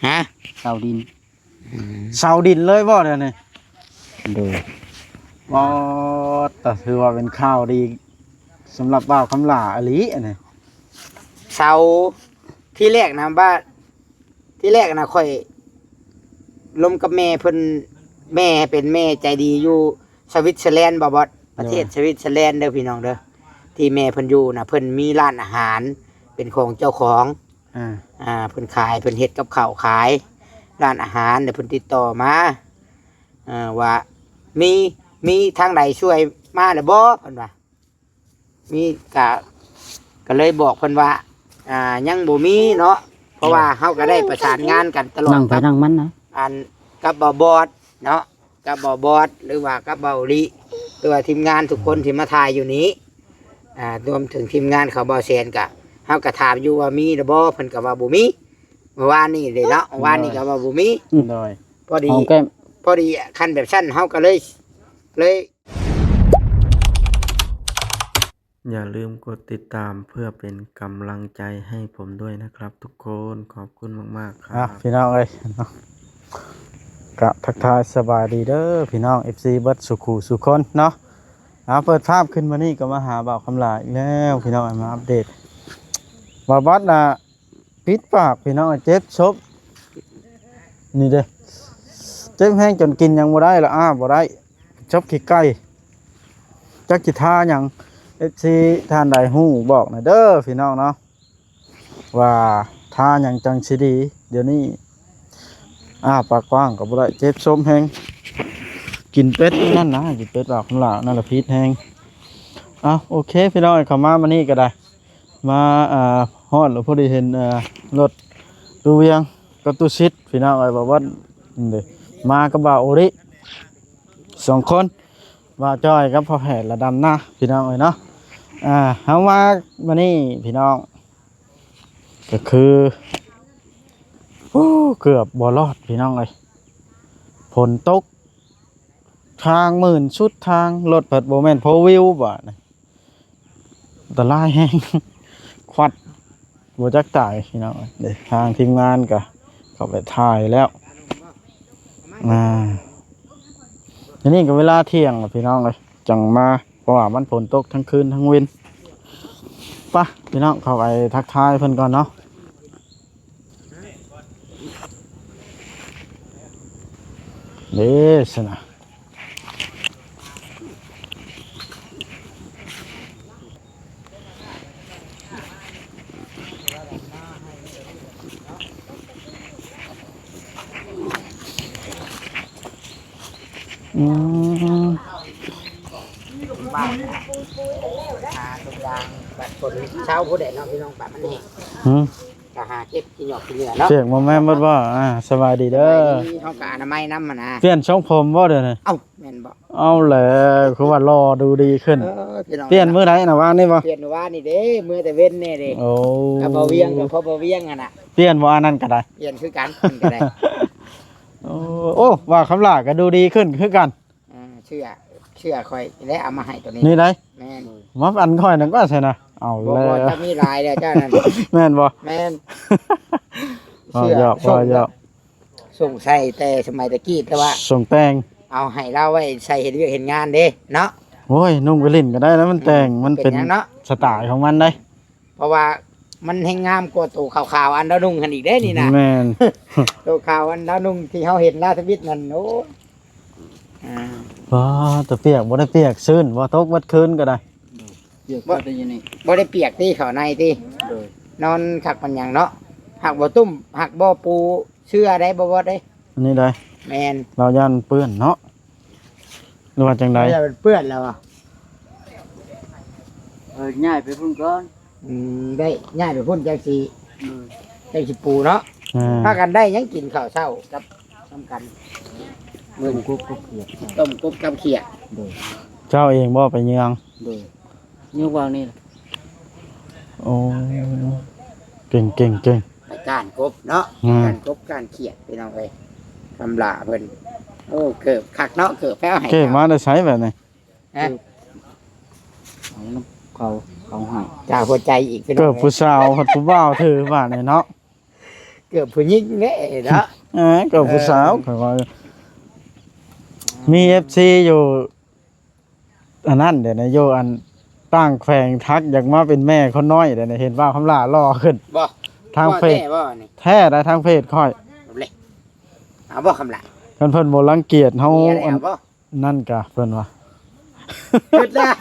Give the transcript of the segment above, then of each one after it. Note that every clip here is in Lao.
ຮະ? ເຊົ່າດິນ ອືມ ເຊົ່າດິນເລີຍບໍ່ດຽວນີ້? ໂດຍ. ອໍ ກໍຖືວ່າເປັນຂ່າວດີສຳລັບບ່າວຄຳຫຼ້າອີ່ຫຼີອັນນີ້. ເຊົ່າ ທີແລກນະ ວ່າ ທີແລກນະ ຂ້ອຍລົມກັບແມ່ເພິ່ນ ແມ່ເປັນແມ່ໃຈດີຢູ່ສະວິດເຊີແລນ ບໍ່ບອດ? ປະເທດ ໂດຍ ສະວິດເຊີແລນເດີພີ່ນ້ອງເດີ ທີ່ແມ່ເພິ່ນຢູ່ນະ ເພິ່ນມີຮ້ານອາຫານເປັນຂອງເຈົ້າຂອງ ອ່າ ອ່າ ເພິ່ນຂາຍ ເພິ່ນເຮັດກັບເຂົ້າຂາຍ ຮ້ານອາຫານ ແລ້ວເພິ່ນຕິດຕໍ່ມາ ເອີ ວ່າມີ ມີທາງໃດຊ່ວຍມາແລ້ວບໍ່ ເພິ່ນວ່າ ມີ ກະ ກະເລີຍບອກເພິ່ນວ່າ ອ່າ ຍັງບໍ່ມີເນາະ ເພາະວ່າເຮົາກະໄດ້ປະສານງານກັນຕະຫຼອດ ນັ່ງໃຜນັ່ງມັນນະ ອັນ ກັບບ່າວບອດເນາະ ກັບບ່າວບອດ ຫຼືວ່າກັບບ່າວລິ ຫຼືວ່າທີມງານທຸກຄົນທີ່ມາຖ່າຍຢູ່ນີ້ ອ່າ ລວມເຖິງທີມງານຂອງບ່າວແສນ ກະ ເຮົາກະຖາມຢູ່ວ່າມີຫຼືບໍ່ ເພິ່ນກະວ່າບໍ່ມີ ເມື່ອວານນີ້ເດ້ເນາະ ເມື່ອວານນີ້ກະວ່າບໍ່ມີ ໂດຍ ພໍດີ ຫອມແກ້ມ ພໍດີ ຄັນແບບຊັ້ນເຮົາກະເລີຍ ເລີຍ ຢ່າลืมกดติดตามเพื่อเป็นกำลังใจให้ผมด้วยนะครับทุกคน ขอบคุณมากๆ ครับ ອ່ะ พี่น้องเอ้ยเนาะ กะทักทายสบายดีเด้อพี่น้อง เอฟซี เบิดสู่คู่สู่คนเนาะ เอาเปิดภาพขึ้นมานี่ก็มาหาบ่าวคำหลาอีกแล้วพี่น้อง มาอัปเดต บ่าวบอสน่ะ ปิดปากพี่น้อง เจ็บซบ นี่เด้ เจ็บแฮงจนกินหยังบ่ได้ละ อ้าบ่ได้ ซบขี้ไก่ จักสิทาหยัง เอฟซี ท่านใดฮู้บอกหน่อยเด้อพี่น้องเนาะ ว่าทาหยังจังสิดี เดี๋ยวนี้อ้าปากกว้างก็บ่ได้ เจ็บซบแฮง กินเป็ดนั่นนะ กินเป็ดบ่าวคำหลานั่นละพิษแฮง เอา โอเค พี่น้อง เข้ามามื้อนี้ก็ได้ มา อ่า ฮอดแล้วพอดีเห็น อ่า รถตู้เวียงกับตู้ซิด พี่น้องเอ้ย บ่าวบอส นี่เด้ มากับบ่าวโอริ สองคน บ่าวจ้อยกับพ่อแพทย์ละดำนา พี่น้องเอ้ยเนาะ อ่า เฮามามื้อนี้พี่น้อง ก็คือ โอ้ เกือบบ่รอดพี่น้องเอ้ย ฝนตก ทางมื่นสุดทาง รถพัดบ่แม่น โฟร์วิว บาดนี้ อันตรายแฮง ควัดบ่จักตายพี่น้องเอ้ย เด้ ทางทีมงานก็เข้าไปถ่ายแล้ว อ่า อันนี้ก็เวลาเที่ยงแล้วพี่น้องเอ้ย จั่งมา เพราะว่ามันฝนตกทั้งคืนทั้งเว็น ไป พี่น้อง เข้าไปทักทายเพิ่นก่อนเนาะ เด้ ซั่นนะ อืม บ้าน หาทุกอย่าง บัดฝนเช้าผู้ใดเนาะพี่น้อง บัดมันแห้ง หืม ก็หาเก็บขี้หยอกขี้เหงื่อเนาะ เปียกบ่แม่นเบิดบ่ อ่า สบายดีเด้อ สบายดี เฮาก็อนามัยนำหั่นนะ เปลี่ยนทรงผมบ่เดี๋ยวนี้ เอ้า แม่นบ่ เอาแล้ว คือว่ารอดูดีขึ้น เออ พี่น้อง เปลี่ยนมื้อใดนะ วานนี้บ่ เปลี่ยนวานนี้เด้ มื้อแต่เว็นแน่เด้ โอ้ กับบ่าวเวียง กับพ่อบ่าวเวียงหั่นน่ะ เปลี่ยนบ่ อันนั้นก็ได้ เปลี่ยนคือกัน เพิ่นก็ได้ โอ้ โอ้ ว่าคำหลาก็ดูดีขึ้นคือกัน อ่า เสื้อ เสื้อข่อยและเอามาให้ตัวนี้ นี่ได้ แม่น มาอันข่อยนั่นก็ใช่นะ เอา บ่ แล้ว บ่ จะมีหลายแล้วเจ้านั่น แม่นบ่ แม่น เอา เสื้อ หยอก ส่ง เอา หยอก ส่งใส่แต่สมัยตะกี้ แต่ว่า ส่งแต่ง เอาให้ลาวไว้ใส่เฮ็ดเวียกเฮ็ดงานเด้เนาะ โอ้ย นุ่งไปเล่นก็ได้แล้ว มันแต่ง อืม มันเป็น เป็นหยังเนาะ สไตล์ของมันได้ เพราะว่ามันแฮงงามกว่าโตขาวๆ อันดาวนุ่งหั่นอีกเด้นี่นะ แม่น โตขาวอันดาวนุ่งที่เฮาเห็นลาวทวิตนั่น โอ้ อ่า ว้า แต่เปียก บ่ได้เปียก ชื้น บ่ตกเบิดคืนก็ได้ เปียก บ่ ก็ได้อยู่นี่ บ่ได้เปียกติ เข้าในติ โดย นอนคักปานหยังเนาะ หากบ่ตุ้ม หากบ่ปูเสื่อได้ บ่บ่ได้ อันนี้ได้ แม่น เราย่านเปื้อนเนาะ หรือว่าจั่งใด ย่านมันเปื้อนแล้วอะ เออ ย้ายไปพุ้นก่อน อืม ได้ ย้ายไปพุ้นจั่งสิ อืม จั่งสิปูเนาะ อ่า พากันได้หยังกินข้าวเช้ากับ นำกัน ต้มกบกับเขียด ต้มกบกับเขียด โดย เจ้าเองบ่ไปเยือง โดย ยกวางนี่ล่ะ โอ้ เก่ง เก่ง เก่ง ไปก้านกบเนาะ อืม ก้านกบก้านเขียดพี่น้องเอ้ย คำหลาเพิ่น โอ้ เกิบคักเนาะ เกิบแพ้วให้ เกิบมาแต่ไสแบบนี้ ฮะ เอาน้ำเขา เขาให้ จากหัวใจอีกพี่น้อง เกิบผู้สาว เอ้ย ผู้บ่าวถือบาดนี้เนาะ ເກືອບຜູ້ຍິງເດ້ເນາະ ເອີ ກໍຜູ້ສາວ ເອີ ຂ້ອຍວ່າ ມີເອັຟຊີຢູ່ອັນນັ້ນເດ້ນະ ຢູ່ອັນຕ່າງແຂວງ ທັກຢາກມາເປັນແມ່ຄົນນ້ອຍເດ້ນະ ເຫັນບ່າວຄຳຫຼ້າຫຼໍ່ຂຶ້ນ ບໍ່ ທາງເຟສ ບໍ່ແທ້ບໍ່ນີ້ ແທ້ໄດ໋ ທາງເຟສຂ້ອຍ ເອົາບໍ່ຄຳຫຼ້າ ຄັນເພິ່ນບໍ່ລັງກຽດເຮົາ ເມຍແລ້ວບໍ່? ນັ້ນກະເພິ່ນວ່າ ຄິດແລ້ວ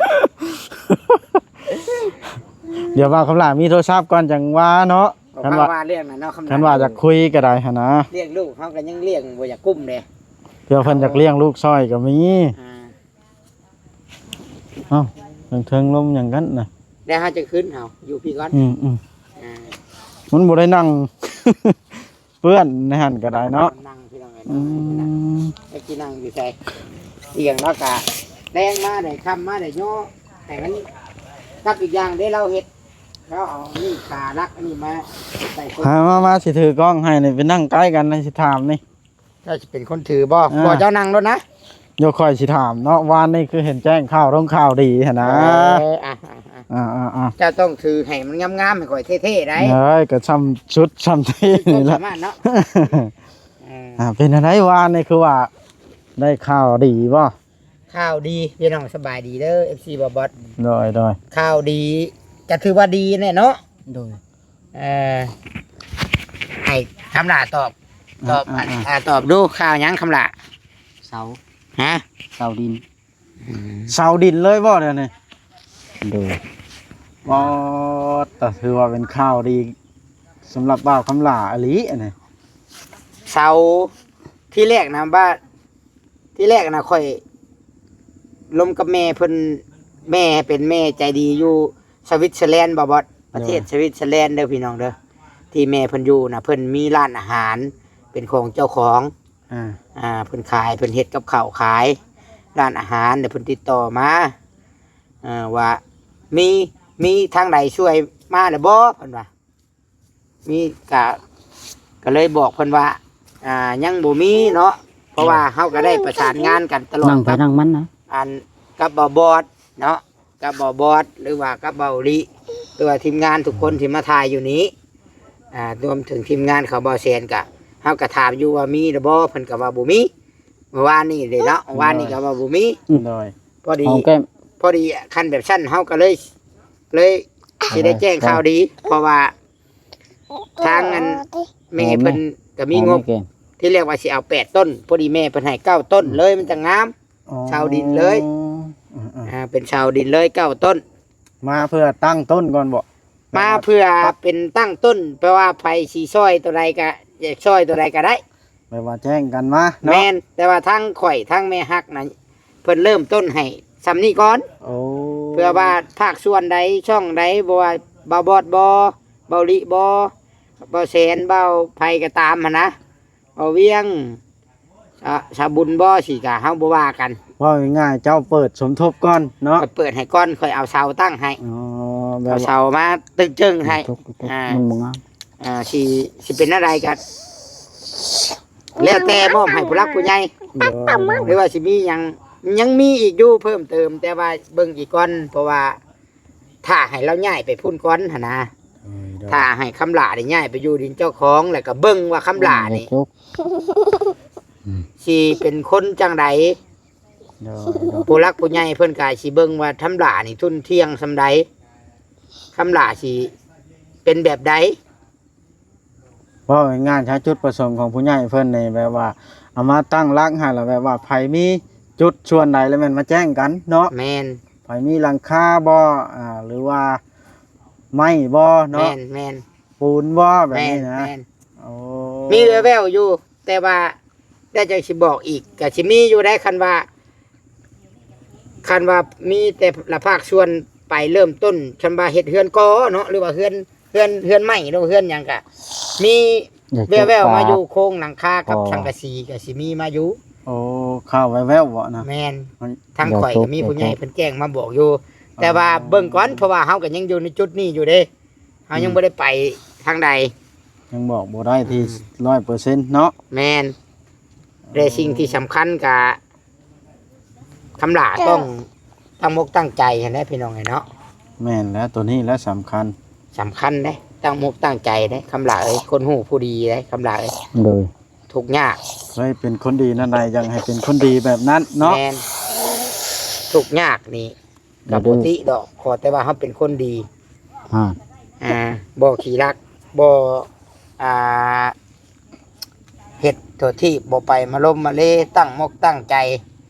ດຽວວ່າຄຳຫຼ້າມີໂທລະສັບກ່ອນຈັ່ງວ່າເນາະ ຄັນວ່າ ວ່າເລື່ອງນັ້ນເນາະ ຄັນວ່າຢາກຄຸຍກໍໄດ້ຫັ້ນນະ ລ້ຽງລູກເຮົາກໍຍັງລ້ຽງບໍ່ຢາກກຸ້ມເດ້ ເພື່ອເພິ່ນຢາກລ້ຽງລູກຊ່ອຍກໍມີ ອ່າ ເອົ້າ ເທິງໆ ລົມຫຍັງກັນນະ ແລ້ວເຮົາຈະຂຶ້ນເຮົາຢູ່ພີ້ກ່ອນ ອືມໆ ອ່າ ມັນບໍ່ໄດ້ນັ່ງ ເປື້ອນໃນຫັ້ນກໍໄດ້ເນາະ ນັ່ງພີ່ນ້ອງເອີຍ ອືມ ຈັກຊິນັ່ງຢູ່ໃສ ຕຽງລາວກະແລງມາໄດ້ ຄ່ຳມາໄດ້ຍໍໃຫ້ມັນ ກັບອີກຢ່າງເດ້ ລາວເຮັດ ລາວເອົານີ້ຂາຫຼັກອັນນີ້ມາໃສ່ຄົນ ມາ ມາ ມາ ຊິຖືກ້ອງໃຫ້ນີ້ ໄປນັ່ງໃກ້ກັນ ຊິຖາມນີ້ ເຈົ້າຊິເປັນຄົນຖືບໍ່? ອ່າ ບໍ່ ເຈົ້ານັ່ງໂລດນະ ໂຍ ຂ້ອຍຊິຖາມເນາະ ວານນີ້ຄືເຫັນແຈ້ງຂ່າວດົງຂ່າວດີຫັ້ນນະ ເອີ ອ່ະ ອ່າໆໆ ເຈົ້າຕ້ອງຖືໃຫ້ມັນງາມໆ ໃຫ້ຂ້ອຍເທ່ໆໄດ໋ ເອີ ກໍຊ່ຳຊຸດຊ່ຳເທ່ນີ້ແຫຼະ ຄວາມສາມາດເນາະ ເອີ ອ່າ ເປັນຈັ່ງໃດວານນີ້ຄືວ່າໄດ້ຂ່າວດີບໍ່? ຂ່າວດີພີ່ນ້ອງ ສະບາຍດີເດີ ເອັຟຊີ ບໍ່ບອດ ໂດຍໆ ຂ່າວດີ ກໍຖືວ່າດີແຫຼະເນາະ ໂດຍ ເອີ ໃຫ້ຄຳຫຼ້າຕອບ ຕອບ ອ່າໆໆ ອ່າ ຕອບດູ ຂ່າວຫຍັງຄຳຫຼ້າ? ເສົາ ຮະ? ເສົາດິນ ອືມ ເສົາດິນເລີຍບໍ່ດຽວນີ້? ໂດຍ ບໍ່ ແຕ່ຖືວ່າເປັນຂ່າວດີສຳລັບບ່າວຄຳຫຼ້າອີ່ຫຼີອັນນີ້ ເສົາ ທີແລກນະ ບ້ານ ທີແລກນະ ຂ້ອຍລົມກັບແມ່ເພິ່ນ ແມ່ເປັນແມ່ໃຈດີຢູ່ສະວິດເຊີແລນ ບໍ່ບອດ ປະເທດ ໂດຍ ສະວິດເຊີແລນເດີພີ່ນ້ອງເດີ ທີ່ແມ່ເພິ່ນຢູ່ນະ ເພິ່ນມີຮ້ານອາຫານເປັນຂອງເຈົ້າຂອງ ອ່າ ອ່າ ເພິ່ນຂາຍ ເພິ່ນເຮັດກັບເຂົ້າຂາຍ ຮ້ານອາຫານ ແລ້ວເພິ່ນຕິດຕໍ່ມາ ເອີ ວ່າມີ ມີທາງໃດຊ່ວຍມາແລ້ວບໍ່ ເພິ່ນວ່າ ມີ ກະ ກະເລີຍບອກເພິ່ນວ່າ ອ່າ ຍັງບໍ່ມີເນາະ ເພາະວ່າເຮົາກະໄດ້ປະສານງານກັນຕະຫຼອດ ນັ່ງໃຜນັ່ງມັນນະ ກັບ ອັນ ກັບບ່າວບອດເນາະ ກັບບ່າວບອດ ຫຼືວ່າກັບບ່າວລິ ຫຼືວ່າທີມງານທຸກຄົນທີ່ມາຖ່າຍຢູ່ນີ້ ອ່າ ລວມເຖິງທີມງານຂອງບ່າວແສນ ກະ ເຮົາກະຖາມຢູ່ວ່າມີຫຼືບໍ່ ເພິ່ນກະວ່າບໍ່ມີ ເມື່ອວານນີ້ເດ້ເນາະ ເມື່ອວານນີ້ກະວ່າບໍ່ມີ ໂດຍ ພໍດີ ຫອມແກ້ມ ພໍດີ ຄັນແບບຊັ້ນເຮົາກະເລີຍ ເລີຍຊິໄດ້ແຈ້ງຂ່າວດີ ເພາະວ່າ ທາງອັນແມ່ເພິ່ນກໍມີງົບ ທີແລກວ່າຊິເອົາແປດຕົ້ນ ພໍດີແມ່ເພິ່ນໃຫ້ເກົ້າຕົ້ນເລີຍ ມັນຈັ່ງງາມ ອໍ ເສົາດິນເລີຍ ອືມໆ ອ່າ ເປັນເສົາດິນເລີຍເກົ້າຕົ້ນ ມາເພື່ອຕັ້ງຕົ້ນກ່ອນບໍ? ມາເພື່ອເປັນຕັ້ງຕົ້ນ ແປວ່າໃຜຊິຊ່ອຍໂຕໃດກໍ ຢາກຊ່ອຍໂຕໃດກໍໄດ້ ແບບວ່າແຈ້ງກັນມາເນາະ ແມ່ນ ແຕ່ວ່າທາງຂ້ອຍ ທາງແມ່ຮັກນະ ເພິ່ນເລີ່ມຕົ້ນໃຫ້ຊ່ຳນີ້ກ່ອນ ໂອ້ ເພື່ອວ່າພາກສ່ວນໃດ ຊ່ອງໃດ ບໍ່ວ່າບ່າວບອດບໍ ບ່າວລິບໍ ບ່າວແສນ ບ່າວໃຜກໍຕາມຫັ້ນນະ ບ່າວວຽງ ສາ ສາບຸນບໍ ຊີ້ກະ ເຮົາບໍ່ວ່າກັນ ເວົ້າງ່າຍໆ ເຈົ້າເປີດສົມທົບກ່ອນເນາະ ຂ້ອຍເປີດໃຫ້ກ່ອນ ຂ້ອຍເອົາເສົາຕັ້ງໃຫ້ ອໍ ແບບວ່າ ເອົາເສົາມາຕຶກເຈິງໃຫ້ ອ່າ ມັນບໍ່ງາມ ອ່າ ຊິ ຊິເປັນແນວໃດກໍແລ້ວແຕ່ມອບໃຫ້ຜູ້ຫຼັກຜູ້ໃຫຍ່ ໂດຍ ຫຼືວ່າຊິມີຫຍັງ ຍັງມີອີກຢູ່ເພີ່ມເຕີມ ແຕ່ວ່າເບິ່ງອີກກ່ອນ ເພາະວ່າຖ້າໃຫ້ລາວຍ້າຍໄປພຸ້ນກ່ອນຫັ້ນນະ ໂດຍ ຖ້າໃຫ້ຄຳຫຼ້າໄດ້ຍ້າຍໄປຢູ່ດິນເຈົ້າຂອງ ແລ້ວກໍເບິ່ງວ່າຄຳຫຼ້ານີ້ ອືມ ຊິເປັນຄົນຈັ່ງໃດ ໂດຍ ໂດຍ ຜູ້ຫຼັກຜູ້ໃຫຍ່ເພິ່ນກໍຊິເບິ່ງວ່າຄຳຫຼ້ານີ້ທຸ່ນທ່ຽງສ່ຳໃດ ຄຳຫຼ້າຊິເປັນແບບໃດ ເວົ້າງ່າຍໆ ຖ້າຈຸດປະສົງຂອງຜູ້ໃຫຍ່ເພິ່ນນີ້ ແບບວ່າເອົາມາຕັ້ງຫຼັກຫັ້ນລະ ແບບວ່າໃຜມີຈຸດສ່ວນໃດລະແມ່ນມາແຈ້ງກັນເນາະ ແມ່ນ ໃຜມີຫຼັງຄາບໍ ອ່າ ຫຼືວ່າໄມ້ບໍເນາະ ແມ່ນໆ ປູນບໍ ແບບນີ້ນະ ແມ່ນໆ ໂອ້ ມີແວ່ວໆຢູ່ ແຕ່ວ່າ ແລ້ວຈັ່ງຊິບອກອີກ ກະຊິມີຢູ່ໄດ໋ ຄັນວ່າ ຄັນວ່າມີແຕ່ລະພາກສ່ວນໄປເລີ່ມຕົ້ນ ຄັນວ່າເຮັດເຮືອນກໍເນາະ ຫຼືວ່າເຮືອນ ເຮືອນ ເຮືອນໄມ້ ຫຼືວ່າເຮືອນຫຍັງກະ ມີແວ່ວໆມາຢູ່ ໂຄງຫຼັງຄາກັບສັງກະສີກະຊິມີມາຢູ່ ໂອ້ ຂ່າວແວ່ວໆເບາະນະ ແມ່ນ ທາງຂ້ອຍກະມີຜູ້ໃຫຍ່ເພິ່ນແຈ້ງມາບອກຢູ່ ແຕ່ວ່າເບິ່ງກ່ອນ ເພາະວ່າເຮົາກະຍັງຢູ່ໃນຈຸດນີ້ຢູ່ເດ້ ເຮົາຍັງບໍ່ໄດ້ໄປທາງໃດ ຍັງບອກບໍ່ໄດ້ທີ່ ອືມ ຮ້ອຍເປີເຊັນເນາະ ແມ່ນ ແລະສິ່ງທີ່ສຳຄັນກະ ຄຳຫຼ້າຕ້ອງຕັ້ງອົກຕັ້ງໃຈຫັ້ນແຫຼະພີ່ນ້ອງເອີຍເນາະ ແມ່ນແລ້ວ ໂຕນີ້ແຫຼະສຳຄັນ ສຳຄັນເດ້ ຕັ້ງມຸກຕັ້ງໃຈເດ້ຄຳຫຼ້າເອີຍ, ຄົນຮູ້ຜູ້ດີເດ້ຄຳຫຼ້າເອີຍ. ໂດຍ ທຸກຍາກ ເຄີຍເປັນຄົນດີນັ້ນໃດ ຢາກໃຫ້ເປັນຄົນດີແບບນັ້ນເນາະ. ແມ່ນ ທຸກຍາກນີ້ ກໍບໍ່ຕິດອກ ຂໍແຕ່ວ່າເຮົາເປັນຄົນດີ ອາ ບໍ່ຂີ້ລັກ ບໍ່ ອ່າ ເຮັດຕົວທີ່ບໍ່ໄປມາລົມມາເລ ຕັ້ງມົກຕັ້ງໃຈ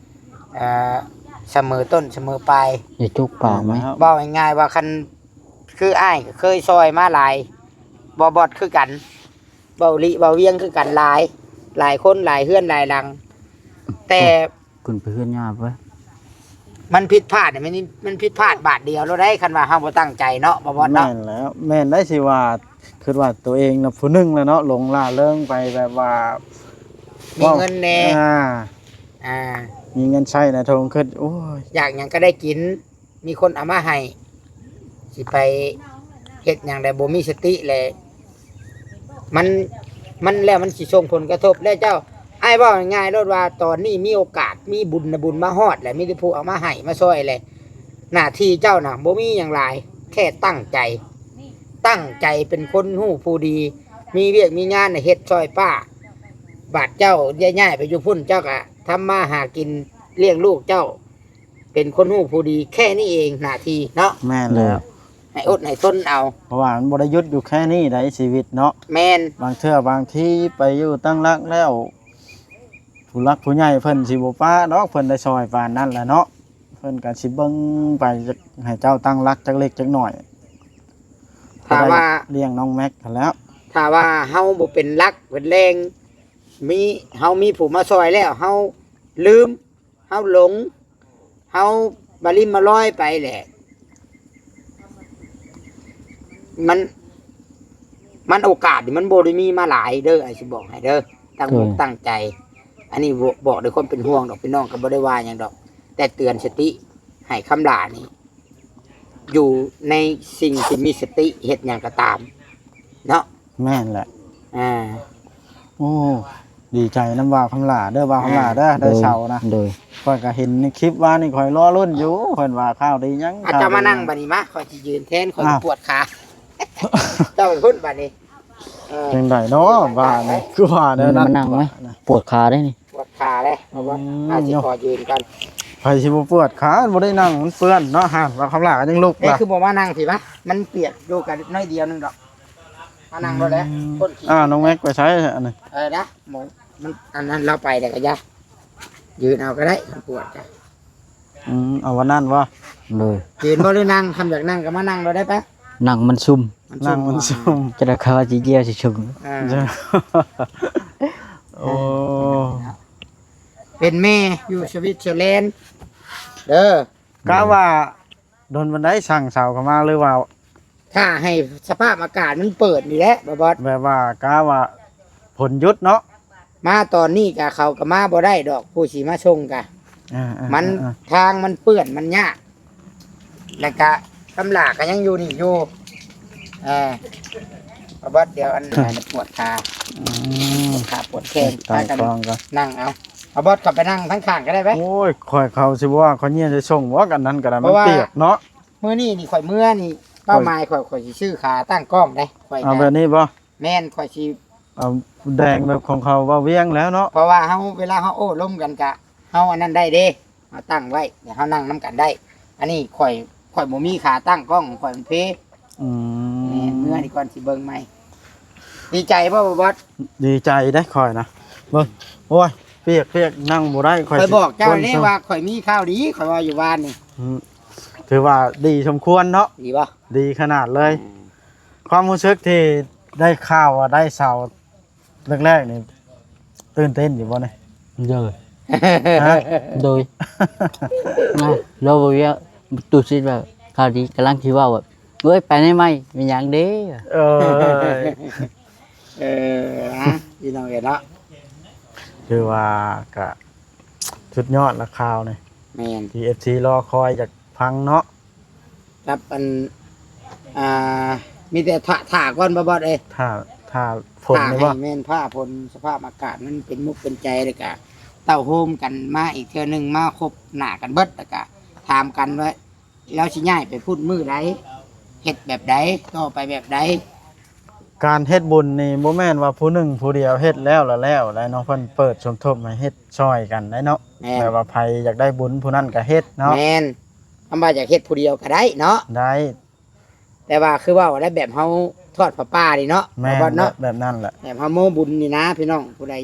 ເອີ ສະເໝີຕົ້ນສະເໝີປາຍ. ຢ່າຈຸກປາກໄໝ? ເວົ້າງ່າຍໆວ່າ ຄັນ ຄືອ້າຍກໍເຄີຍຊ່ອຍມາຫຼາຍ ບໍ່ບອດຄືກັນ ເວົ້າລິເວົ້າວຽງຄືກັນຫຼາຍ ຫຼາຍຄົນຫຼາຍເຮືອນຫຼາຍຫຼັງ ແຕ່ ຂຶ້ນໄປເຮືອນຍ່າໄປ ມັນຜິດພາດນີ້ ມັນ ມັນຜິດພາດບາດດຽວໂລດໄດ໋ ຄັນວ່າເຮົາບໍ່ຕັ້ງໃຈເນາະ ບໍ່ບອດເນາະ. ແມ່ນແລ້ວ ແມ່ນໄດ້ຊິວ່າ ຄິດວ່າຕົວເອງນະຜູ້ໜຶ່ງແຫຼະເນາະ ຫຼົງຫຼ້າເລີງໄປແບບວ່າ ມີເງິນແດ່ ອ່າ ອ່າ ມີເງິນໃຊ້ນະ ໂທງຄິດ ໂອ້ຍ ຢາກຫຍັງກໍໄດ້ກິນ ມີຄົນເອົາມາໃຫ້ ຊິໄປເຮັດຫຍັງໄດ້ ບໍ່ມີສະຕິແຫຼະ ມັນ ມັນແລ້ວມັນຊິສົ່ງຜົນກະທົບ ແລ້ວເຈົ້າ ອ້າຍເວົ້າງ່າຍໆໂລດວ່າ ຕອນນີ້ມີໂອກາດ ມີບຸນນະບຸນມາຮອດແລ້ວ ມີແຕ່ຜູ້ເອົາມາໃຫ້ມາຊ່ອຍແຫຼະ ໜ້າທີ່ເຈົ້ານະບໍ່ມີຫຍັງຫຼາຍ ແຄ່ຕັ້ງໃຈ ຕັ້ງໃຈເປັນຄົນຮູ້ຜູ້ດີ ມີວຽກມີງານໃຫ້ເຮັດຊ່ອຍປ້າ ບາດເຈົ້າໄດ້ຍ້າຍໄປຢູ່ພຸ້ນ ເຈົ້າກະທຳມາຫາກິນລ້ຽງລູກເຈົ້າ ເປັນຄົນຮູ້ຜູ້ດີ ແຄ່ນີ້ເອງໜ້າທີ່ເນາະ. ແມ່ນແລ້ວ ໃຫ້ອົດໃຫ້ທົນເອົາ ເພາະວ່າມັນບໍ່ໄດ້ຢຸດຢູ່ແຄ່ນີ້ໃດ໋ ຊີວິດເນາະ. ແມ່ນ ບາງເທື່ອບາງທີໄປຢູ່ຕັ້ງຫຼັກແລ້ວ ຜູ້ຫຼັກຜູ້ໃຫຍ່ເພິ່ນຊິບໍ່ປະດອກ ເພິ່ນໄດ້ຊ່ອຍປານນັ້ນແຫຼະເນາະ ເພິ່ນກໍຊິເບິ່ງໄປ ໃຫ້ເຈົ້າຕັ້ງຫຼັກຈັກເລັກຈັກໜ້ອຍ ຖ້າວ່າ ຈະໄດ້ລ້ຽງນ້ອງແມັກຫັ້ນແຫຼ້ວ. ຖ້າວ່າເຮົາບໍ່ເປັນຫຼັກເປັນແຫຼ່ງ ມີ ເຮົາມີຜູ້ມາຊ່ອຍແລ້ວ ເຮົາລືມ ເຮົາຫຼົງ ເຮົາມາລິມມາລອຍໄປແຫຼະ ມັນ ມັນໂອກາດນີ້ມັນບໍ່ໄດ້ມີມາຫຼາຍເດີ ອ້າຍຊິບອກໃຫ້ເດີ ຕັ້ງອົກ ໂດຍ ຕັ້ງໃຈ ອັນນີ້ບອກ ບອກດ້ວຍຄວາມເປັນຫ່ວງດອກ ພີ່ນ້ອງກໍບໍ່ໄດ້ວ່າຫຍັງດອກ ແຕ່ເຕືອນສະຕິໃຫ້ຄຳຫຼ້ານີ້ ຢູ່ໃນສິ່ງທີ່ມີສະຕິ ເຮັດຫຍັງກໍຕາມເນາະ. ແມ່ນແຫຼະ ອ່າ ໂອ້ ດີໃຈນຳບ່າວຄຳຫຼ້າເດີ ບ່າວຄຳຫຼ້າເດີ ອ່າ ໄດ້ເຊົານະ ໂດຍ ຂ້ອຍກໍເຫັນໃນຄລິບວານນີ້ ຂ້ອຍລໍລຸ້ນຢູ່ ເພິ່ນວ່າຂ່າວດີຫຍັງ ອາ ເຈົ້າມານັ່ງບັດນີ້ມາ ຂ້ອຍຊິຢືນແທນ ຂ້ອຍ ອ້າວ ປວດຂາ ເຈົ້າໄປພຸ້ນບັດນີ້ ເອີ ຈັ່ງໃດເນາະ ບາດນີ້ ຄືວ່າແນວນັ້ນ ມານັ່ງໄວ້ ປວດຂາເດ້ນີ້ ປວດຂາເດ້ ອືມ ເພາະວ່າ ອາ ຊິຂໍຢືນກ່ອນ ໃຜຊິບໍ່ປວດຂາ ບໍ່ໄດ້ນັ່ງ ມັນເປື້ອນເນາະ ຫັ້ນ ວ່າຄຳຫຼ້າກໍຍັງລຸກ ເອີ ລະ ຄືບໍ່ມານັ່ງພີ້ວະ ມັນປຽກຢູ່ກັນໜ້ອຍດຽວໜຶ່ງດອກ ມານັ່ງໂລດແຫຼະ ອືມ ຄົນຂີ້ ອ້າວ ນ້ອງແມັກໄປໃສອັນນີ້ ເອີ ນະ ໝໍ ມັນ ອັນນັ້ນລາວໄປແລ້ວກໍຢ່າ ຢືນເອົາກໍໄດ້ ຄັນປວດກະ ອືມ ເອົາວັນນັ້ນບໍ່? ໂດຍ ຢືນບໍ່ ຫຼືນັ່ງ? ຄັນຢາກນັ່ງກໍມານັ່ງໂລດໄດ້ປະ? ນັ່ງມັນຊຸ່ມ ມັນຊຸ່ມ ນັ່ງມັນຊຸ່ມ ຈະໄດ້ຄາຊິເຈຍຊິຊຸ່ມ ອ່າ ໂອ້ ເປັນແມ່ຢູ່ສະວິດເຊີແລນເດີ ກະວ່າ ດົນປານໃດສັ່ງເຊົາເຂົ້າມາ ຫຼືວ່າ ຖ້າໃຫ້ສະພາບອາກາດມັນເປີດນີ້ແຫຼະ ບໍ່ບອດ ແບບວ່າກະວ່າຝົນຢຸດເນາະ ມາຕອນນີ້ກະເຂົາກະມາບໍ່ໄດ້ດອກ ຜູ້ຊິມາສົ່ງກະ ອ່າໆໆ ມັນ ທາງມັນເປື້ອນ ມັນຍາກ ແລ້ວກະຄຳຫຼ້າກະຍັງຢູ່ນີ້ຢູ່ ເອີ ບໍ່ບອດ ດຽວອັນ ປວດຂາ ອືມ ປວດຂາປວດແຂ້ງ ໄປຕັ້ງກ້ອງກ່ອນ ພາກັນນັ່ງເອົາ ບໍ່ບອດ ເຂົ້າໄປນັ່ງທາງຂ້າງກໍໄດ້ໄປ ໂອ້ຍ ຂ້ອຍເຂົ້າຊິບໍ່ວ່າ ຂ້ອຍຍ່ຽງຊິສົ່ງບໍ່ ອັນນັ້ນກໍໄດ້ ມັນປຽກເນາະ ມື້ນີ້ນີ້ຂ້ອຍເມືອນີ້ ເປົ້າໝາຍຂ້ອຍ ຂ້ອຍຊິຊື້ຂາຕັ້ງກ້ອງເດ້ ຂ້ອຍ ເອົາແບບນີ້ບໍ່? ແມ່ນ ຂ້ອຍຊິ ເອົາແດງແບບຂອງເຂົາເວົ້າວຽງແລ້ວເນາະ ເພາະວ່າເຮົາ ເວລາເຮົາໂອ້ລົມກັນກະ ເຮົາອັນນັ້ນໄດ້ເດ້ ເຮົາຕັ້ງໄວ້ ແລ້ວເຮົານັ່ງນຳກັນໄດ້ ອັນນີ້ຂ້ອຍ ຂ້ອຍບໍ່ມີຂາຕັ້ງກ້ອງ ຂ້ອຍມັນເພ ອືມ ແມ່ນ ເມືອນີ້ກ່ອນຊິເບິ່ງໃໝ່ ດີໃຈບໍ່ ບໍ່ບອດ? ດີໃຈເດ້ຂ້ອຍນະ ເບິ່ງ ໂອ້ຍ ປຽກໆ ນັ່ງບໍ່ໄດ້ ຂ້ອຍ ຂ້ອຍບອກເຈົ້າເດ້ວ່າຂ້ອຍມີຂ່າວດີ ຂ້ອຍເວົ້າຢູ່ວານນີ້ ອືມ ຖືວ່າດີສົມຄວນເນາະ ດີບໍ່? ດີຂະໜາດເລີຍ ອືມ ຄວາມຮູ້ສຶກທີ່ໄດ້ຂ່າວວ່າໄດ້ເຊົາແລກໆ ນີ້ຕື່ນເຕັ້ນຢູ່ບໍ່ນີ້? ໂດຍ ຮະ? ໂດຍ ນະ ລາວບໍ່ວຽກ ຕູ້ຊິດວ່າຂ່າວດີ ກຳລັງຊິເວົ້າວ່າ ເອີຍ ໄປໃນໃໝ່ ມີຫຍັງເດ້? ເອີຍ ເອີ ນະ ພີ່ນ້ອງເອີຍເນາະ ຄືວ່າກະສຸດຍອດລະຂ່າວນີ້ ແມ່ນ ທີ່ເອັຟຊີລໍຄອຍຢາກຟັງເນາະ ກັບອັນ ອ່າ ມີແຕ່ຖ້າ ຖ້າກ່ອນ ບໍ່ບອດເອີຍ ຖ້າ ຖ້າຝົນ ຖ້າໃຫ້ ນີ້ບໍ່ ແມ່ນ ຖ້າຝົນ ສະພາບອາກາດມັນເປັນມຸກເປັນໃຈ ແລ້ວກະເຕົ້າໂຮມກັນມາອີກເທື່ອໜຶ່ງ ມາຄົບໜ້າກັນເບິດ ແລ້ວກະຖາມກັນວ່າ ລາວຊິຍ້າຍໄປພຸ້ນມື້ໃດ ເຮັດແບບໃດ ຕໍ່ໄປແບບໃດ ການເຮັດບຸນນີ້ບໍ່ແມ່ນວ່າຜູ້ໜຶ່ງຜູ້ດຽວເຮັດແລ້ວລະແລ້ວໄດ໋ເນາະ, ເພິ່ນເປີດສົມທົບໃຫ້ເຮັດຊ່ອຍກັນໄດ໋ເນາະ. ແມ່ນ ແບບວ່າໃຜຢາກໄດ້ບຸນຜູ້ນັ້ນກໍເຮັດເນາະ. ແມ່ນ ຄຳວ່າຢາກເຮັດຜູ້ດຽວກໍໄດ້ເນາະ ໄດ້. ແຕ່ວ່າຄືເວົ້າໄດ້ ແບບເຮົາທອດຜ້າປ່ານີ້ເນາະ ແມ່ນ ບໍ່ບອດເນາະ ແບບ ແບບນັ້ນແຫຼະ ແບບເຮົາໂມ້ບຸນນີ້ນະພີ່ນ້ອງ. ຜູ້ໃດ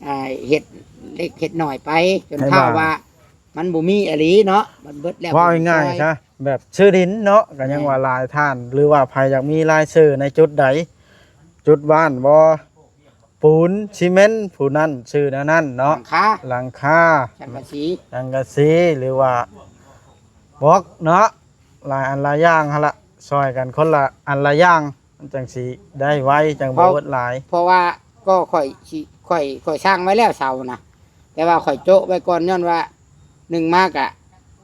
ອ່າ ເຮັດເລັກເຮັດໜ້ອຍໄປ ຈົນເທົ່າວ່າມັນບໍ່ມີອີ່ຫຼີເນາະ ມັນເບິດແລ້ວ ເວົ້າງ່າຍໆຊະ ແບບຊື້ດິນເນາະ ກໍຍັງວ່າຫຼາຍທ່ານ ຫຼືວ່າໃຜຢາກມີລາຍຊື່ໃນຈຸດໃດ ຈຸດບ້ານບໍ່ ປູນຊີເມັນ ຜູ້ນັ້ນຊື່ແນວນັ້ນເນາະ ຫຼັງຄາ ຫຼັງຄາ ສັງກະສີ ສັງກະສີ ຫຼືວ່າບລັອກເນາະ ຫຼາຍອັນຫຼາຍຢ່າງຫັ້ນລະ ຊ່ອຍກັນຄົນລະອັນລະຢ່າງ ມັນຈັ່ງຊິໄດ້ໄວ ຈັ່ງບໍ່ເບິດຫຼາຍ. ເພາະວ່າກໍຂ້ອຍຊິ ຂ້ອຍ ຂ້ອຍສ້າງໄວ້ແລ້ວເສົານະ ແຕ່ວ່າຂ້ອຍໂຈະໄວ້ກ່ອນ ຍ້ອນວ່າໜຶ່ງມາກະ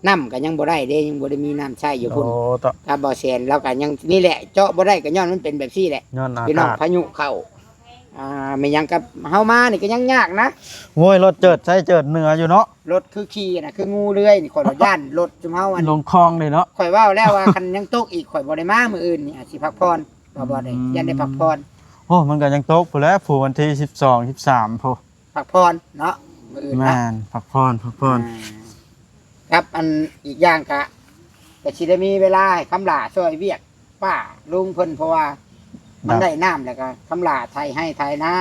ນ້ຳກໍຍັງບໍ່ໄດ້ເດ້ ຍັງບໍ່ໄດ້ມີນ້ຳໃຊ້ຢູ່ພຸ້ນ. ໂອ້ ຕະ ກັບບໍ່ແສນ ລາວກໍຍັງນີ້ແຫຼະ ເຈາະບໍ່ໄດ້ກໍຍ້ອນມັນເປັນແບບຊີ້ແຫຼະ ຍ້ອນອາກາດ ພີ່ນ້ອງ ພາຍຸເຂົ້າ ອ່າ ແມ່ນຫຍັງກັບເຮົາມານີ້ກໍຍັງຍາກນະ. ໂອ້ຍ ລົດເຈີດໃຊ້ເຈີດເໜືອຢູ່ເນາະ ລົດຄືຂີ່ນະ ຄືງູເລື່ອຍນີ້ ຂ້ອຍວ່າຢ້ານລົດຈຸມເຮົາອັນ ລົງຄອງເດ້ເນາະ. ຂ້ອຍເວົ້າແລ້ວວ່າ ຄັນຍັງຕົກອີກ ຂ້ອຍບໍ່ໄດ້ມາມື້ອື່ນນີ້ ອາດຊິພັກຜ່ອນ ວ່າບໍ່ໄດ້ ອືມ ຢ້ານໄດ້ພັກຜ່ອນ. ໂອ້ ມັນກໍຍັງຕົກພຸ້ນແຫຼະ ຜູ້ວັນທີສິບສອງ ສິບສາມພຸ້ນ ພັກຜ່ອນເນາະ ມື້ອື່ນນະ ແມ່ນ ພັກຜ່ອນ ພັກຜ່ອນ ອ່າ ກັບອັນອີກຢ່າງກະ ກະຊິໄດ້ມີເວລາໃຫ້ຄຳຫຼ້າຊ່ອຍວຽກປ້າລຸງເພິ່ນ ເພາະວ່າມັນໄດ້ນ້ຳ ແລ້ວກະຄຳຫຼ້າໄຖໄຮ່ໄຖນາ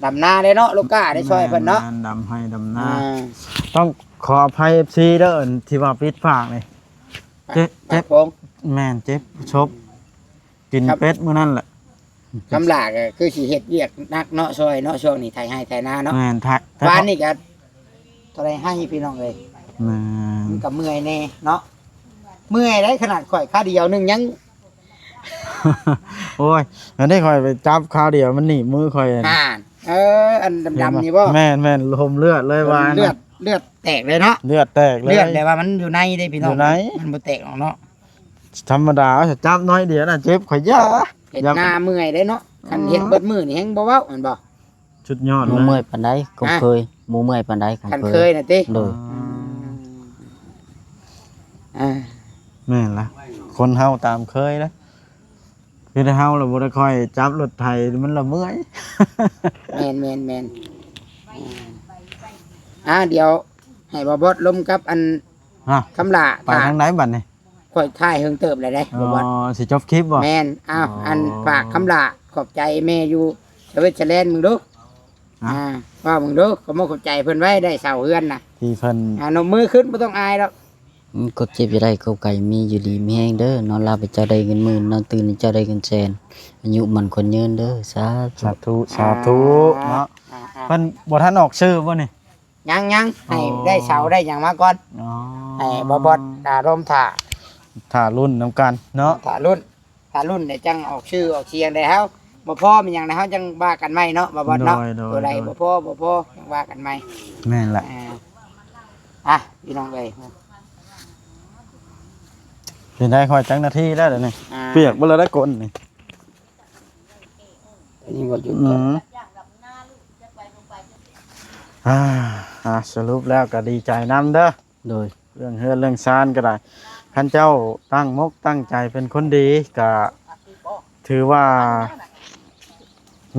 ດຳນາໄດ້ເນາະ ລູກກ້າໄດ້ຊ່ອຍເພິ່ນເນາະ ແມ່ນ ດຳໄຮ່ດຳນາ ອ່າ ຕ້ອງຂໍອະໄພ ເອັຟຊີ ເດີ ທີ່ວ່າປິດພາກນີ້ ເຈັບ ເຈັບ ແມ່ນ ເຈັບສົບ ກິນເປັດມື້ນັ້ນແຫຼະ. ຄຳຫຼ້າກໍຄືຊິເຮັດວຽກໜັກເນາະ ຊ່ອຍເນາະ ຊ່ວງນີ້ໄຖໄຮ່ໄຖນາເນາະ ແມ່ນ ວານນີ້ກໍເທົ່າໃດໄຮ່ພີ່ນ້ອງເອີຍ ແມ່ນ ມັນກໍເມື່ອຍແດ່ເນາະ ເມື່ອຍໄດ໋ ຂະໜາດຂ້ອຍຂາດຽວໜຶ່ງຍັງ ໂອ້ຍ ອັນນີ້ຂ້ອຍໄປຈັບຄາວດຽວມັນໜີບມືຂ້ອຍ ອ່າ ເອີ ອັນດຳໆນີ້ບໍ່ ແມ່ນໆ ລົມເລືອດເລີຍວ່າ ເລືອດ ເລືອດແຕກເລີຍເນາະ ເລືອດແຕກເລີຍ ເລືອດແປວ່າມັນຢູ່ໃນເດ້ພີ່ນ້ອງ ຢູ່ໃນ ມັນບໍ່ແຕກອອກເນາະ. ທຳມະດາ ຈັບໜ້ອຍດຽວນະເຈັບ ຂ້ອຍຢ້ານ ເຮັດນາເມື່ອຍເດ້ເນາະ ຄັນເຮັດເບິດມື້ນີ້ແຮງບໍ່ເວົ້າແມ່ນບໍ່ ສຸດຍອດເລີຍ ບໍ່ເມື່ອຍປານໃດ ກໍເຄີຍ ບໍ່ເມື່ອຍປານໃດ ຄັນເຄີຍນະຕິ ໂດຍ ອືມ ອ່າ ແມ່ນລະ ຄົນເຮົາຕາມເຄີຍນະ ຄືແຕ່ເຮົາລະບໍ່ໄດ້ຄ່ອຍຈັບລົດໄຖ ມັນລະເມື່ອຍ ແມ່ນໆໆ ອ່າ ດຽວໃຫ້ບ່າວບອດລົມກັບອັນ ອ່າ ຄຳຫຼ້າ ໄປທາງໃດບັດນີ້ ຂ້ອຍຖ່າຍເຫິງເຕີບແລ້ວເດ້ ອໍ ບໍ່ບອດ ຊິຈົບຄລິບບໍ່ ແມ່ນ ອ້າວ ອໍ ອັນ ຝາກຄຳຫຼ້າຂອບໃຈແມ່ຢູ່ສະຫວິດເຊີແລນເບິ່ງດູ ອ່າ ອ່າ ເວົ້າເບິ່ງດູ ຂອບມຸກຂອບໃຈເພິ່ນໄວ້ໄດ້ເຊົ່າເຮືອນນະ ທີ່ເພິ່ນ ອ່າ ນົບມືຂຶ້ນ ບໍ່ຕ້ອງອາຍດອກ ອືມ ກົບເຈັບຢ່າໄດ້ ກົບໄຂ້ມີຢູ່ດີມີແຮງເດີ ນອນຫຼັບໃຫ້ເຈົ້າໄດ້ເງິນໝື່ນ ນອນຕື່ນໃຫ້ເຈົ້າໄດ້ເງິນແສນ ອາຍຸໝັ້ນຂວັນຍືນເດີ ສາທຸ ສາທຸ ສາທຸ ອ່າ ເນາະ ອ່າໆ ເພິ່ນບໍ່ທັນອອກຊື່ບໍ່ນີ້ ຍັງໆ ໃຫ້ ອໍ ໄດ້ເຊົ່າໄດ້ຫຍັງມາກ່ອນ ອໍ ໃຫ້ບ່າວບອດ ອ່າ ລົມຖ້າ ຖ້າລຸ້ນນຳກັນເນາະ ຖ້າລຸ້ນ ຖ້າລຸ້ນແລ້ວຈັ່ງອອກຊື່ອອກສຽງໄດ້ ເຮົາບໍ່ພໍມີຫຍັງນະ ເຮົາຈັ່ງວ່າກັນໃໝ່ເນາະ ບ່າວບອດເນາະ ໂດຍ ໂດຍ ຕົວໃດ ໂດຍ ບໍ່ພໍ ບໍ່ພໍ ຈັ່ງວ່າກັນໃໝ່ ແມ່ນລະ ອ່າ ອ່ະ ພີ່ນ້ອງເອີຍ ເປັນໄດ ຂ້ອຍຈັກນາທີແລ້ວດຽວນີ້ ອ່າ ປຽກເບິດແລ້ວໄດ໋ກົ້ນນີ້ ນີ້ບໍ່ຢຸດ ອືມ ອ່າ ອ່າ ສະຫຼຸບແລ້ວກໍດີໃຈນຳເດີ ໂດຍ ເລື່ອງເຮືອນເລື່ອງຊານກໍໄດ້ ຄັນເຈົ້າຕັ້ງມົກຕັ້ງໃຈເປັນຄົນດີ ກໍຖືວ່າ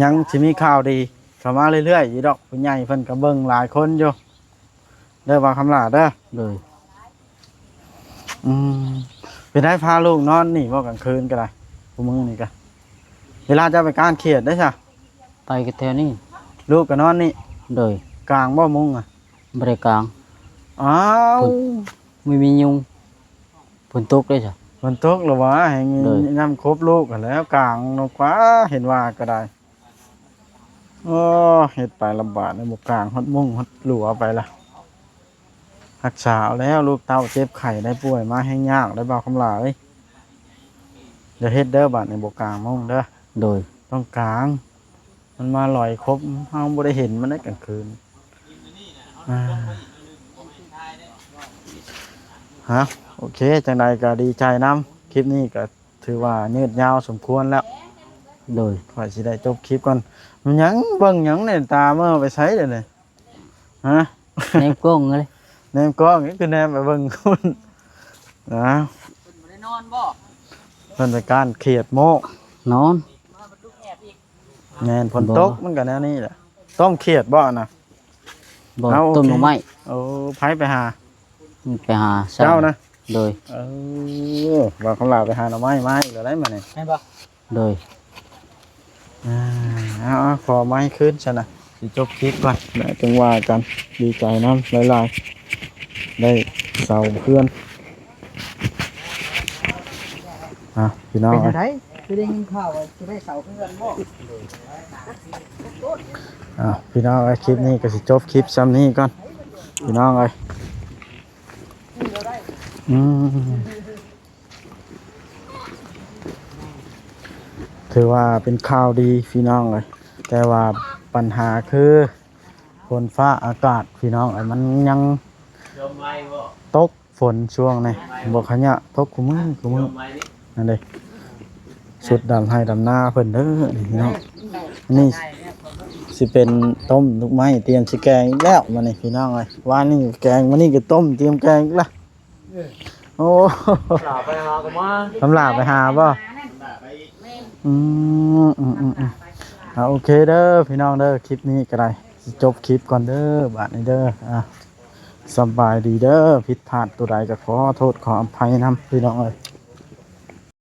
ຍັງຊິມີຂ່າວດີເຂົ້າມາເລື້ອຍໆຢູ່ດອກ ຜູ້ໃຫຍ່ເພິ່ນກໍເບິ່ງຫຼາຍຄົນຢູ່ ເດີບ່າວຄຳຫຼ້າເດີ ໂດຍ ອືມ ເປັນໄດ ພາລູກນອນນີ້ບໍ່ກາງຄືນກໍໄດ້ ຄູ່ມື້ນີ້ກໍ ເວລາເຈົ້າໄປກ້ານຂຽດໄດ້ຊະ ໄປກໍແຖວນີ້ ລູກກໍນອນນີ້ ໂດຍ ກາງບໍ່ມຸ້ງອະ ບໍ່ໄດ້ກາງ ອ້າວ ບໍ່ມີຍຸງ ຝົນຕົກເດ້ຊະ ຝົນຕົກລະຫວາ ແຮງ ໂດຍ ຍາມຄົບລູກຫັ້ນແຫຼ້ວ ກາງນອກກວ່າ ເຫັນວ່າກໍໄດ້ ໂອ້ ເຮັດໄປລຳບາກ ບໍ່ກາງຮອດມຸ້ງຮອດຫຼວໄປລະ ຮັກສາເອົາແລ້ວ ລູກເຕົ້າເຈັບໄຂ້ໄດ້ປ່ວຍມາແຮງຍາກໄດ້ ບ່າວຄຳຫຼ້າເອີຍ ຢ່າເຮັດເດີ ບາດນີ້ບໍ່ກາງມຸ້ງເດີ ໂດຍ ຕ້ອງກາງ ມັນມາລອຍຄົບ ເຮົາບໍ່ໄດ້ເຫັນມັນໃນກາງຄືນ ອ່າ ຮະ ໂອເຄ ຈັ່ງໃດກໍດີໃຈນຳ ຄລິບນີ້ກໍຖືວ່າຍືດຍາວສົມຄວນແລ້ວ ໂດຍ ຂ້ອຍຊິໄດ້ຈົບຄລິບກ່ອນ ມັນຫຍັງ ເບິ່ງຫຍັງນີ້ ຕາເມື່ອໄປໃສດຽວນີ້ ຮະ ແນມກ້ອງເລີຍ ແນມກ້ອງນີ້ຄືແນມໄປເບິ່ງພຸ້ນ ນະ ເພິ່ນບໍ່ໄດ້ນອນບໍ່ ເພິ່ນໄປກ້ານຂຽດໂມ້ ນອນ ມາບັດລູກແອບ ແມ່ນ ຝົນຕົກມັນກໍແນວນີ້ແຫຼະ. ຕົ້ມຂຽດບໍ່ນະ? ບໍ່ ເອົາ ຕົ້ມໜໍ່ໄມ້. ໂອເຄ ໂອ້ ໃຜໄປຫາ? ໄປຫາ ເຈົ້ານະ? ໂດຍ. ເອີ ວ່າຄຳຫຼ້າໄປຫາໜໍ່ໄມ້ມາອີກແລ້ວໄດ໋ມື້ນີ້ ແມ່ນບໍ່? ໂດຍ. ອ່າ ເອົາໆ ຂໍໄມຄືນຊັ້ນນະ ຊິຈົບຄລິບກ່ອນ ແລ້ວຈຶ່ງວ່າກັນ. ດີໃຈນຳຫຼາຍໆ ໄດ້ເຊົ່າເຮືອນ. ອ່າ ພີ່ນ້ອງ ເປັນຈັ່ງໃດ? ຄືໄດ້ຍິນຂ່າວວ່າຊິໄດ້ເຊົ່າເຮືອນບໍ່? ອ່າ ພີ່ນ້ອງເອີຍ ຄລິບນີ້ກໍຊິຈົບຄລິບຊ່ຳນີ້ກ່ອນ ພີ່ນ້ອງເອີຍ. ອືມ ຖືວ່າເປັນຂ່າວດີພີ່ນ້ອງເອີຍ ແຕ່ວ່າບັນຫາຄືຝົນຟ້າອາກາດພີ່ນ້ອງເອີຍ ມັນຍັງຕົກຝົນຊ່ວງນີ້ ບໍ່ຂະຍະ ຕົກຄູ່ມື້ຄູ່ມື້. ນັ້ນເດ້ ຊຸດດຳໄຮ່ດຳນາເພິ່ນເດີນີ້ພີ່ນ້ອງ. ນີ້ຊິເປັນຕົ້ມໜໍ່ໄມ້ ຕຽມຊິແກງອີກແລ້ວມື້ນີ້ພີ່ນ້ອງເອີຍ. ວານນີ້ແກງ ມື້ນີ້ກໍຕົ້ມ ຕຽມແກງອີກລະ. ໂອ້ ຫຼ້າໄປຫາກໍມາ ຄຳຫຼ້າໄປຫາບໍ່? ອືມ ອືມໆໆ ອ່າ ໂອເຄເດີພີ່ນ້ອງເດີ ຄລິບນີ້ກໍໄດ້ຊິຈົບຄລິບກ່ອນເດີ ບາດນີ້ເດີ. ອ່າ ສະບາຍດີເດີ ຜິດພາດຕົວໃດກໍຂໍໂທດຂໍອະໄພນຳພີ່ນ້ອງເອີຍ.